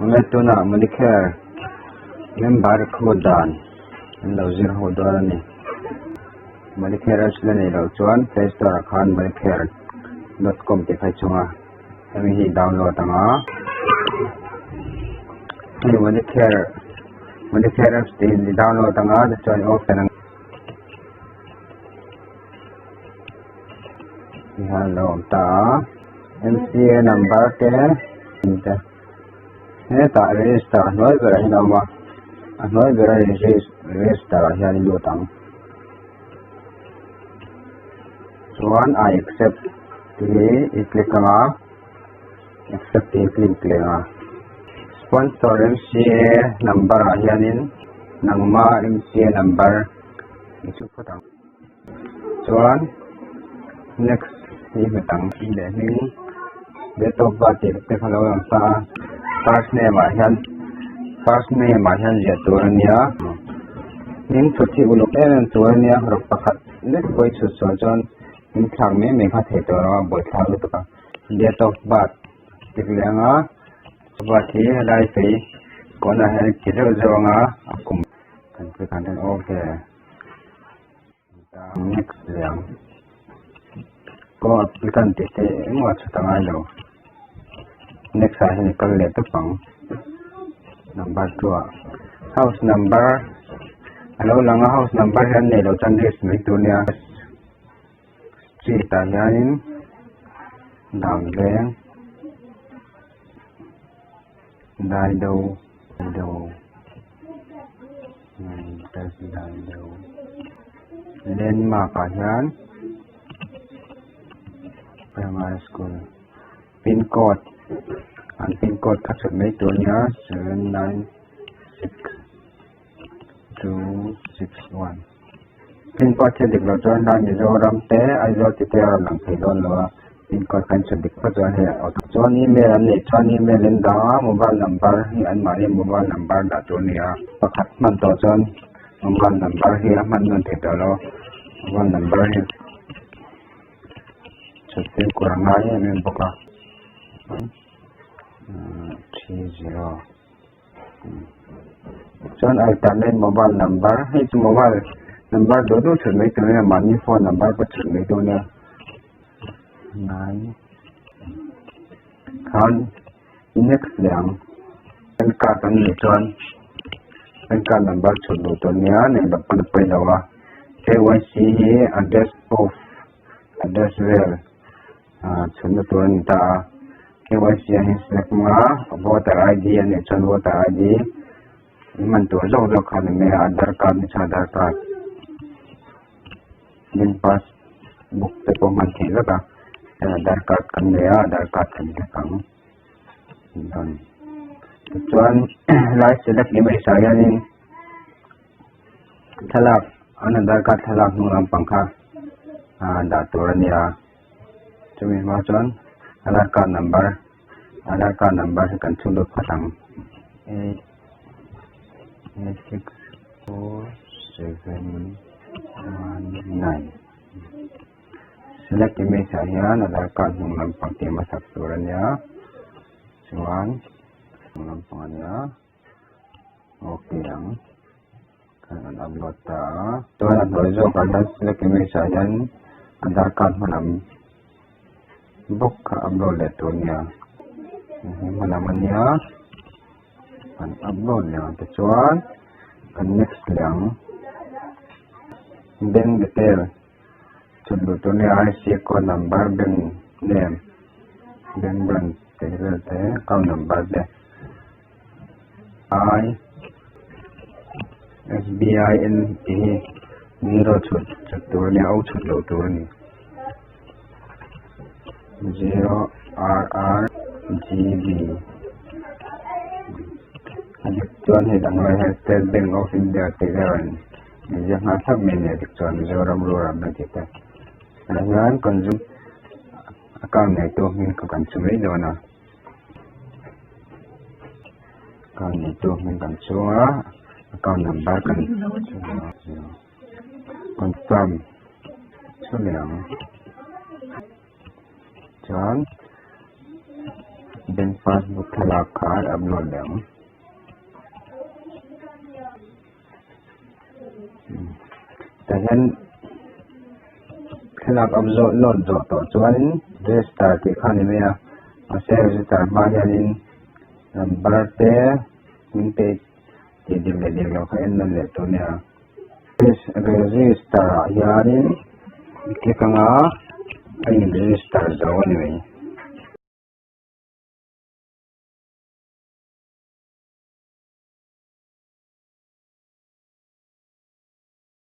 Awle tunah Molicare member recruit dan an lo zir ho dawn a ni. Molicare apps la neih loh chuan play store ah khan molicare dot com tih kha i chhung a hemi hi download ang a hei Molicare Molicare apps tih hi download ang a tichuan i open ang Tihian a lo awm ta a M_C_A number te te hetah register a hnuai berah hian a awm a a hnuai bera register ah hian i lut ang chuan I accept tih hi i click ang a accept tih hi click leh ang a sponsor M_C_A number ah hianin nangma M_C_A number i chhut phawt ang. Chuan next hi hmet ang tih leh hming date of birth tih te kha lo lang ta a first name ah hian first name ah hian ziah tur a nia hming chhut hi uluk em em tur a nia rawk pakhat lek pawh i chhut sual chuan hming thlak mai mai kha theih tawh lo a buaithlak lutuk a date of birth tih leh anga birth hi helai fei kawnah hian ki zeuh zeuh anga a kum kan click ang hian okay. Next leh ang go applicant tih te engmah chhut a ngai lo next ah hian i kal leh tawp ang number 2 ah house number a lo lang a house number hian nei lo chuan list mai tur nia street ah hianin dang veng daido daido Landmark ah hian primary school pin code an pin code kha chhut mai tur ania 796261 pin code hi a dik loh chuan helai Mizoram te Aizawl tih te a rawn lang thei dawn lo a. Pin code kan chhut dik phawt chuan hei chuan email an neih chuan email an dah a mobile number hi anmahni mobile number dah tur a ni a pakhat hman tawh chuan mobile number hi a hman nawn thei tawh lo mobile number hi chhut fimkhur a ngai em em bawk a 30 chuan alternate mobile number hei chu mobile number duh duh chhut mai tur a nia mahni phone number pawh chhut mai dawn a. Nai khan next leh ang pan card an nih chuan pan card number chhut luh tur nia nei loh pawn a pawi lo a K_Y_C hi address proof address vel ah chhutna tur a ni ta a K_Y_C ah hian select hmang a voter I_D a nih chuan voter I_D hman tur zawk zawk kha a ni mai a aadhar card ni chuan aadhar card. Bank pass book te pawh hman theih vek a aadhar card kan nei a aadhar card kan vek ang done tichuan helai select image ah hianin thlalak an aadhar card thlalak hnung lampang kha ah dah tur a ni a chumi hma chuan aadhar card number aadhar card number hi kan chhut lut phawt ang eight eight six four seven one nine select image ah hian aadhar card hnung lampang tih hmasak tur a nia chuan hnung lampang a nia okay ang kan an upload ta a chuan a hnuai zawk ah hian select image ah hian aadhar card hma lam bawk kha upload leh tur a nia hma lam a nia. Kan upload leh ang tichuan kan next leh ang bank detail chhut luh tur nia I C code number bank name bank branch tih vel te account number te I S B I N tih hi zero chhut chhut tur a nia O chhut loh tur a ni zero R R G B. A dik chuan hei dang lai hian State Bank of India tih vel an inziak nghal thlap mai a ni a dik chuan Mizoram Rural Bank tih te tah hian consume account neitu hming kha kan chhu mai dawn a account neitu hming kan chhung a account number kan confirm chu leh ang. Chuan. Bank passbook thlalak kha i upload leh ang. Tah hian thlalak upload zawh tawh chuanin register tih kha a ni mai a mahse register hma hianin number te hming te tih dik leh dik loh kha en nawn leh tur a ni a register ah hianin click anga a in register zo a ni mai.